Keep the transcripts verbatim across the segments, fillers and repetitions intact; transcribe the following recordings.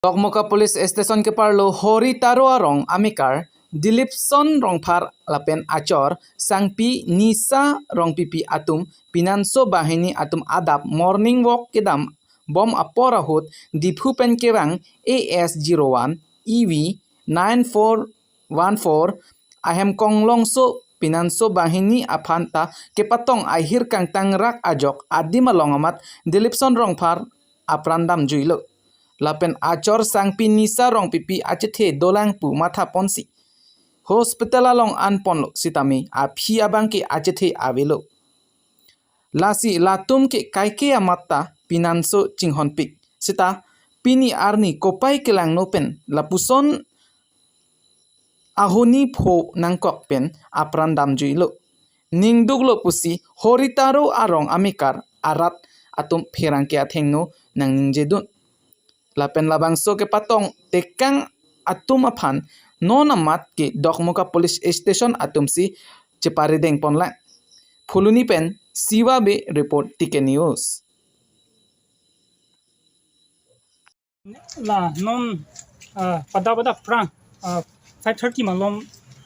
Dokmoka Police Station keparlo Hori Taro arong amekar Dilipson Rongphar lapen achor Sangpi Nisa Rongpipi atum pinanso banghini atum adap morning walk kedam bom apor ahut Diphu pen kevang A S zero one E V nine four one four ahem konglongso pinanso banghini aphan ta kepatong ahir kangtang rak ajok adim along amat Dilipson Rongphar apran damjuilo. Lapen achor Sangpi Nisa Rongpipi achethe dolang pu mathaponsi hospital along anponlo sitame aphi abangke achethe avelo. Lasi latum ke kaike amat ta pinanso chinghonpik. Sita pini arni kopai kelangno pen lapuson ahoni pho nangkok pen apran damjuilo. Ningduklo pusi Hori Taro arong amekar arat atum pherangke athengno nangningjedun. Lapen labangso kepatong tekang atum aphan non amat ke Dokmoka Police Station atumsi cheparidengponlang. Phuloni pen Siva Bey report, T K News. La non, ah, pada pada prang, ah, five thirty malom,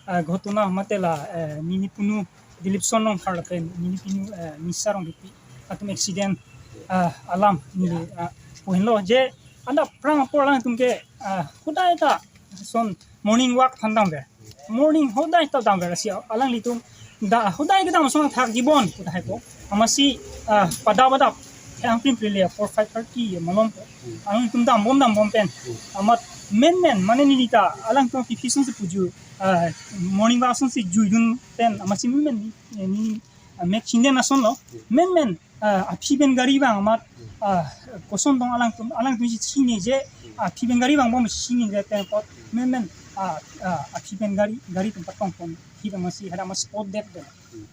ah, ghotona mate la, eh, nini punu Dilipson Rongphar lapen nini punu, eh, Nisa Rongpipi atum accident, ah, alam neli, ah, puhenlo je anda prang apor alangtum ke, ah, hodai ta son morning walk aphan damver. Morning hodai ta damver, lasi alanglitum da hodai kedam ason thak jibon pu tahai po. Amatsi, ah, pada pada thang prim prile four five thirty malom po. Alanglitum dambom dambom pen. Amat menmen mane neli ta alangtum aphi aphi asonsi puju, ah, morning walk asonsi juidun pen amatsi menmen ni, ni, ah, mek chingden asonlo. Menmen, ah, aphi pen gari vang amat, ah, koson tong alangtum, alangtum si chini je, aphi pen gari vangbom chini je pen apot menmen, ah, ah, aphi pen gari, gari atum patongpon hit amatsi hadak amat spot dead pen.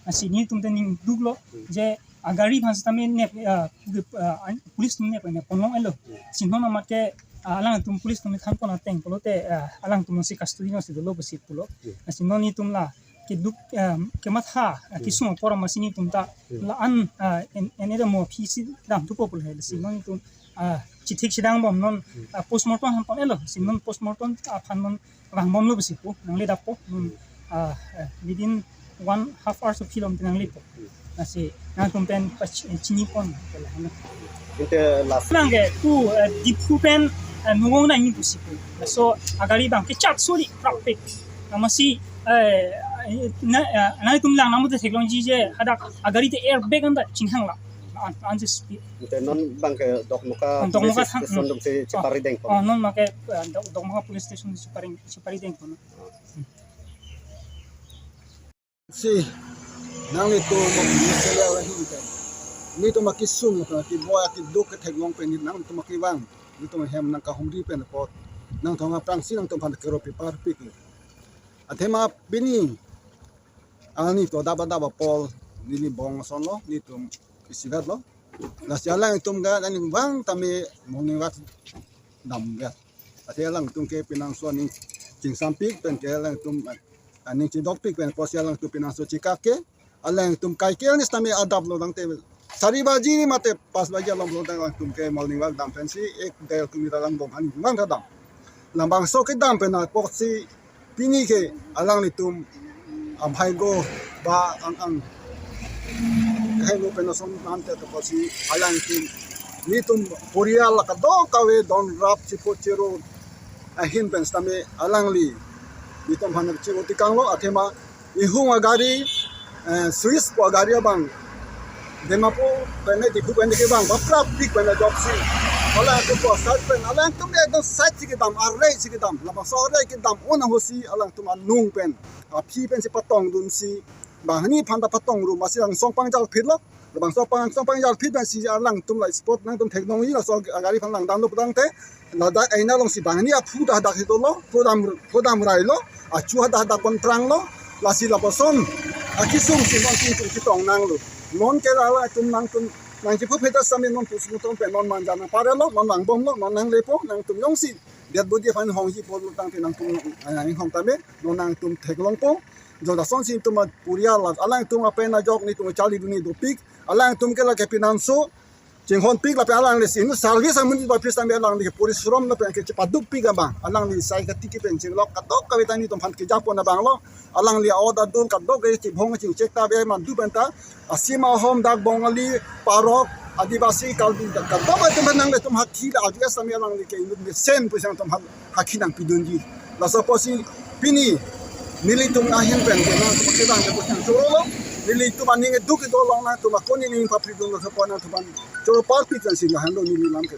Lasi nelitum ta ningduklo je agari aphan sitame nep, ah, pu-, ah, an-, police atum nep neponlong-elo. Lasi non amat ke, ah, alangtum police atum thanpon ateng pulote, ah, alangtum si custody alongsi dolo pusi pulo. Lasi non nelitum la keduk, ah, kematha, ah, kesung apor amatsi nelitum ta la-an, ah, en, en eda mo aphi si dam thupo pulo he. Lasi non nelitum, ah, chithik chidang bom non, ah, postmortem aphan pon-elo. Lasi non postmortem aphan non vangbomlo pusi pu, nangle dappo, non, ah, eh, within one half hours of film nanglepo. Lasi nangtum pen pach-, eh, chinipon. Inte last. Nangke pu, eh, Diphu pen, eh, Nowong nangji pusi pu. So agari abangke chat suri traffic. Amatsi, eh, na, eh, nangtum lang namu te theklongji je hadak agari te airbag anta chinghang la. An, an je speed. Inte non abangke Dokmoka, ah, Dokmoka police station atumsi cheparidengpon. Oh, non make, eh, Dok-, Dokmoka police station cheparing, cheparidengpon. Si, nanglitum mo misalya ahin pen. Nelitum akesung, keboi akeduk ketheklong pen nanglitum akevang. Nelitum ahem nangkahumri pen apot nangtum aphrangsi nangtum aphan kero pipar pik. Athema pini, ani to daba daba pol, neli bong asonlo, nelitum isivetlo. Lasi alangtum ga, ani vang tame morning walk damver. Athe alangtum ke pinangso aning chingsampik pen ke alangtum aning chidokpik pen pusi alangtum pinangso chikak ke. Alangtum kaike anis tame adaplo tangte sari baji mate pas baji along lo tang alangtum ke morning walk dam pensi ek dei kilometer lang bom ani mang ta dam. Labangso kedam pen apotsi pini ke alanglitum amhai go ba ang ang hai lo pen ason nante to pusi alangtum nelitum porial la kadokave don rap chipot chiro ahin pen sitame alangli nelitum aphan chiro tikanglo athema ihung agari, eh, Swiss po agari abang Dimapur pen Diphu pen kevang baprap pik pen ajoksi. Alangtum po side pen alangtum ekdom side si kedam, arei si kedam, labangso arei kedam un ahutsi alangtum anung pen aphi pensi patongdunsi banghini aphan ta patong ru masi angsong pangjal phitlo. Labangso pang angsong pangjal phit pensi alangtum la spot nangtum theklongji laso agari aphan langdamlo pu tangte. Ladak eina alongsi banghini aphu ta hadak hitolo, phu dam, phu dam railo, achu hadak hadak pon pranglo, lasi lapuson akesung si non si tum chetong nanglo. Non ke la alangtum nangtum nangchephu pheta sami non pusmutum pen non manja nangparelo, non vangbomlo, non nanglepo, nangtum jongsi dead body aphan hongji pulo tangte nangtum, eh, hong tame, non nangtum theklongpo. Jo lason si itum aporial la, alangtum apen ajok nelitum charlidunji dopik, alangtum ke lake pinangso chinghonpik lapen alangli si inut service amonit ba pis tame alangli ke porishrom lapen ke chepadukpik abang alangli sai katiki pen chinglok kadokave ta nelitum aphan kejapon abang lo. Alangli a-ot adung kadokave chibhong chingchek ta ave madu pen ta asim ahom dak Bongali, Parok, Adivasi, Karbi kadokave atum aphan nanglitum hakhi la address tame alangli ke inut mesen pusi nangtum aphan hakhi nangpidunji. Laso apotsi pini nelitum ahin pen ke nangtum kevang ke pusang choro lo. Nelitum aning eduk kedo along nangtum akon ning papri dun laso apot nangtum aphan choro parpik pen si lahenlo neli lam ke.